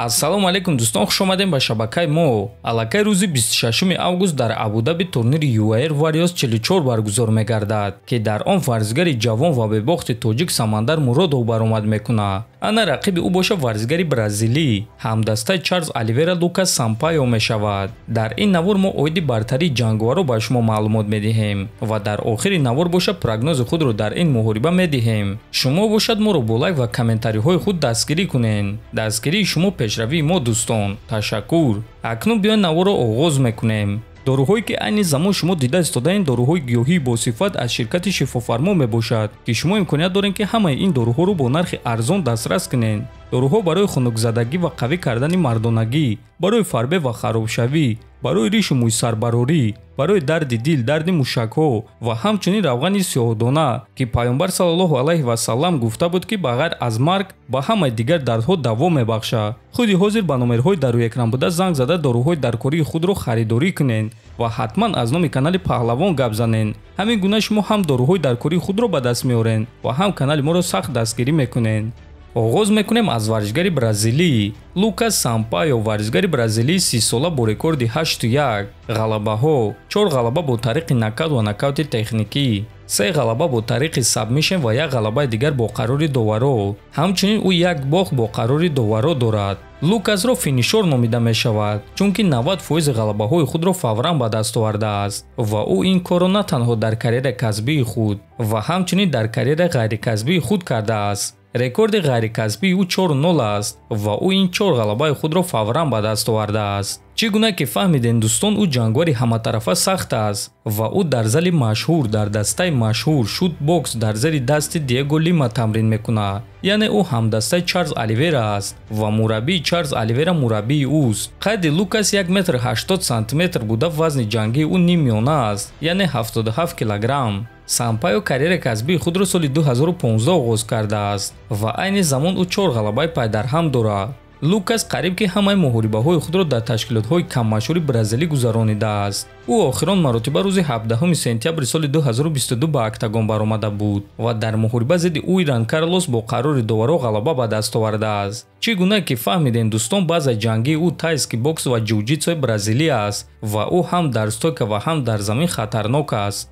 Ассалому алайкум дӯстон, хуш омадем ба шабакаи мо. Аллакай рӯзи 26 август дар Абудаби турнири UAE Warriors 44 баргузор мегардад, ки дар он варзигари ҷавон ва бебохти тоҷик Самандар Муродов баромад мекунад. Ана рақиби ӯ боша варзигари бразилӣ, ҳамдастаи Чарлз Оливера Лукас Сампайо мешавад. Дар ин навор мо оиди бартарии ҷанговаро ба шумо маълумот медиҳем ва дар охири навор боша прогнози худро дар ин муҳориба медиҳем. Шумо бошад моро бо лайк ва комментариҳои худ дастгирӣ кунед. Дастгирии шумо пешравии мо дӯстон. Ташаккур. Акнун биёед наворро оғоз мекунем. Доруҳое ки айни замон шумо дида истодаед, доруҳои гиёҳии босифат аз ширкати Шифофармо мебошад, ки шумо имконият доред, ки ҳамаи ин доруҳоро бо нархи арзон дастрас кунед. Доруҳо барои хунукзадагӣ ва қавӣ кардани мардонагӣ, барои фарбе ва харобшавӣ, барои ришу мӯйсарбарорӣ, барои дарди дил, дарди мушакҳо ва ҳамчунин равғани сиёҳдона, ки Пайғамбар саллаллоҳу алайҳи васаллам гуфта буд, ки ба ғайр аз марг ба ҳамаи дигар дардҳо даво мебахшад. Худи ҳозир ба номерҳои дар рӯи экран буда занг зада доруҳои даркории худро харидорӣ кунед ва ҳатман аз номи канали Паҳлавон гап занед. Ҳамин гуна шумо ҳам доруҳои даркории худро ба даст меоред ва ҳам канали моро сахт дастгирӣ мекунед. Оғоз мекунем аз варзишгари бразилӣ Лукас Сампайо, варзишгари бразилии 30-сола бо рекорди 8-1, ғалабаҳо 4 ғалаба бо тариқи нокаут ва нокаути техникӣ, 3 ғалаба бо тариқи сабмишн ва 1 ғалабаи дигар бо қарори доваро. Ҳамчунин ӯ як бохт бо қарори доваро дорад. Лукасро финишор номида мешавад, чунки 90% ғалабаҳои худро фавран ба даст овардааст ва ӯ ин корро на танҳо дар карьераи касбии худ ва ҳамчунин дар карьераи ғайрикасбии худ кардааст. Рекорди ғайрикасбии ӯ 4-0 аст ва ӯ ин 4 ғалабаи худро фавран ба даст овардааст. Чӣ гуна ки фаҳмидем дӯстон, ӯ ҷанговари ҳаматарафа сахт аст ва ӯ дар зали машҳур, дар дастаи машҳур Шут Бокс дар зери дасти Диего Лима тамрин мекунад. Яъне ӯ ҳамдастаи Чарлз Оливера аст ва мураббии Чарлз Оливера мураббии ӯст. Қадди Лукас 1 метр 80 сантиметр буда, вазни ҷангии ӯ ниммиёна аст, яъне 77 килограмм. Сампайо карьераи касбии худро соли 2015 оғоз кардааст ва айни замон ӯ 4 ғалабаи пайдарҳам дорад. Лукас қариб ки ҳамаи муҳорибаҳои худро дар ташкилотҳои каммашҳури бразилӣ гузаронидааст. Ӯ охирон маротиба рӯзи 17 сентябри соли 2022 ба октагон баромада буд ва дар муҳориба зидди Уиран Карлос бо қарори доваро ғалаба ба даст овардааст. Чӣ гуна ки фаҳмидем дӯстон, баъзаи ҷангии ӯ тайски бокс ва ҷиу-ҷитсуи бразилӣ аст ва ӯ ҳам дар стойка ва ҳам дар замин хатарнок аст.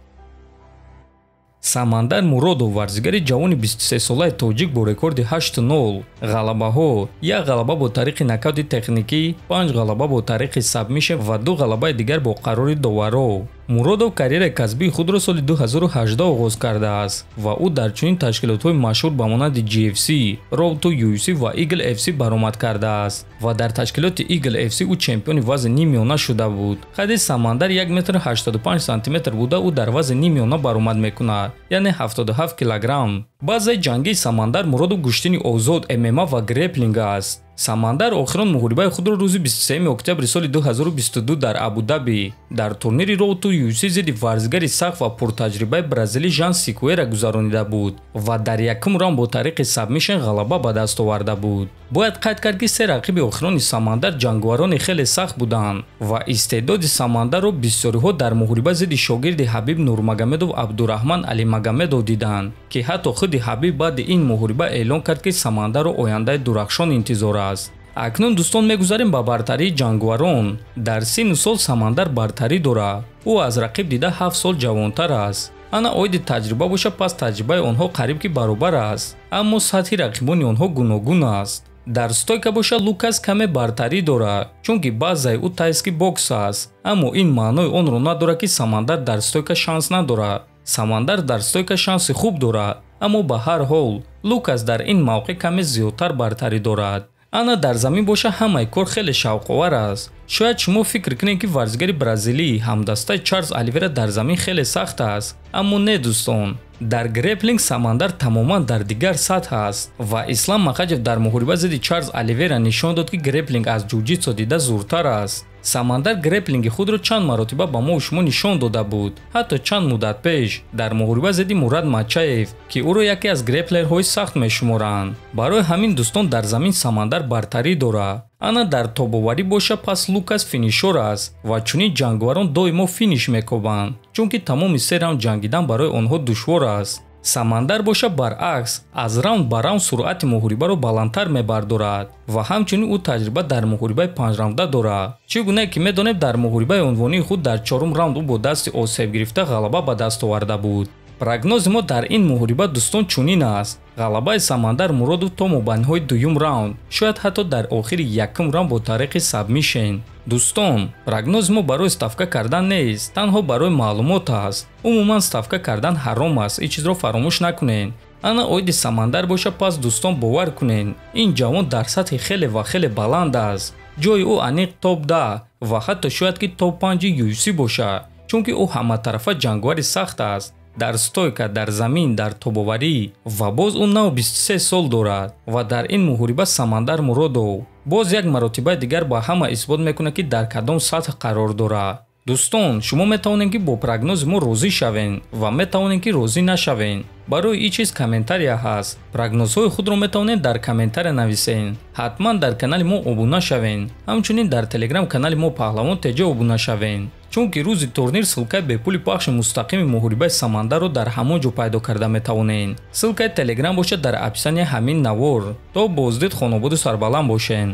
Самандар Муродов, варзигари ҷавони 23-солаи тоҷик бо рекорди 8-0, ғалабаҳо 1 ғалаба бо тариқи нокаути техникӣ, 5 ғалаба бо тариқи сабмишн ва 2 ғалабаи дигар бо қарори доваро. Муродов карьераи касбии худро соли 2018 оғоз кардааст ва ӯ дар чунин ташкилотҳои машҳур ба монанди GFC, Road to UFC ва Eagle FC баромад кардааст ва дар ташкилоти Eagle FC ӯ чемпиони вазни ниммиёна шуда буд. Қадди Самандар 1 метр 85 сантиметр буда, ӯ дар вазни ниммиёна баромад мекунад, яъне 77 килограмм. Баъзаи ҷангии Самандар Муродов гӯштини озод, ММА ва греплинг аст. Самандар охирон муҳорибаи худро рӯзи 23 октябри соли 2022 дар Абудаби дар турнири Road to UFC зидди варзигари сахт ва пуртаҷрибаи бразилӣ Жан Сикуэра гузаронида буд ва дар якум раунд бо тариқи сабмишн ғалаба ба даст оварда буд. Бояд қайд кард, ки се рақиби охирони Самандар ҷанговарони хеле сахт буданд ва истеъдоди Самандарро бисёриҳо дар муҳориба зидди шогирди Ҳабиб Нурмагомедов Абдураҳман Алимагомедов диданд, ки ҳатто худи Ҳабиб баъди ин муҳориба эълон кард, ки Самандарро ояндаи дурахшон интизор аст. Акнун дӯстон мегузарем ба бартарии ҷанговарон. Дар синну сол Самандар бартарӣ дорад. Ӯ аз рақиб дида 7 сол ҷавонтар аст. Ана оиди таҷриба боша, пас таҷрибаи онҳо қариб ки баробар аст, аммо сатҳи рақибони онҳо гуногун аст. Дар стойка боша Лукас каме бартарӣ дорад, чунки баъзаи ӯ тайски бокс аст, аммо ин маънои онро надорад, ки Самандар дар стойка шанс надорад. Самандар дар стойка шанси хуб дорад, аммо ба ҳар ҳол Лукас дар ин мавқеъ каме зиёдтар бартарӣ дорад. Ана дар замин боша ҳамаи кор хеле шавқовар аст. Шояд шумо фикр кунед, ки варзигари бразилӣ ҳамдастаи Чарлз Оливера дар замин хеле сахт аст, аммо не дӯстон. Дар греплинг Самандар тамоман дар дигар сатҳ аст ва Ислам Махачев дар муҳориба зидди Чарлз Оливера нишон дод, ки греплинг аз ҷиу-ҷитсу дида зуртар аст. Самандар греплинги худро чанд маротиба ба мо шумо нишон дода буд, ҳатто чанд муддат пеш дар муҳориба зидди Мурад Мачаев, ки ӯро яке аз греплерҳои сахт мешуморанд. Барои ҳамин дӯстон дар замин Самандар бартарӣ дорад. Ана дар тобоварӣ боша, пас Лукас финишор аст ва чунин ҷанговарон доимо финиш мекобанд, чунки тамоми се раунд ҷангидан барои онҳо душвор аст. Самандар боша баръакс аз раунд ба раунд суръати муҳорибаро баландтар мебардорад ва ҳамчунин ӯ таҷриба дар муҳорибаи панҷраунда дорад. Чӣ гунае ки медонем, дар муҳорибаи унвонии худ дар чорум раунд ӯ бо дасти осеб гирифта ғалаба ба даст оварда буд. Прогнози мо дар ин муҳориба, дӯстон, чунин аст: ғалабаи Самандар Муродов то мобайнҳои дуюм раунд, шояд ҳатто дар охири якум раунд бо тариқи сабмишн. Дӯстон, прогнози мо барои ставка кардан нест, танҳо барои маълумот аст. Умуман ставка кардан ҳаром аст, ин чизро фаромӯш накунед. Ана оиди Самандар боша, пас дӯстон, бовар кунед, ин ҷавон дар сатҳи хеле ва хеле баланд аст. Ҷои ӯ аниқ топ 10 ва ҳатто шояд ки топ 5 UFC бошад, чунки ӯ ҳаматарафа ҷанговари сахт аст: дар стойка, дар замин, дар тобоварӣ. Ва боз ӯ нав 23 сол дорад ва дар ин муҳориба Самандар Муродов боз як маротибаи дигар ба ҳама исбот мекунад, ки дар кадом сатҳ қарор дорад. Дӯстон, шумо метавонед, ки бо прогнози мо розӣ шавед ва метавонед, ки розӣ нашавед. Барои ин чиз комментария ҳаст, прогнозҳои худро метавонед дар комментария нависед. Ҳатман дар канали мо обуна шавед, ҳамчунин дар телеграм канали мо Паҳлавон Тҷ обуна шавед, чунки рӯзи турнир ссылкаи бепули пахши мустақими муҳорибаи Самандарро дар ҳамон ҷо пайдо карда метавонед. Ссылкаи телеграм бошад дар описанияи ҳамин навор. То боздид, хонободу сарбаланд бошед.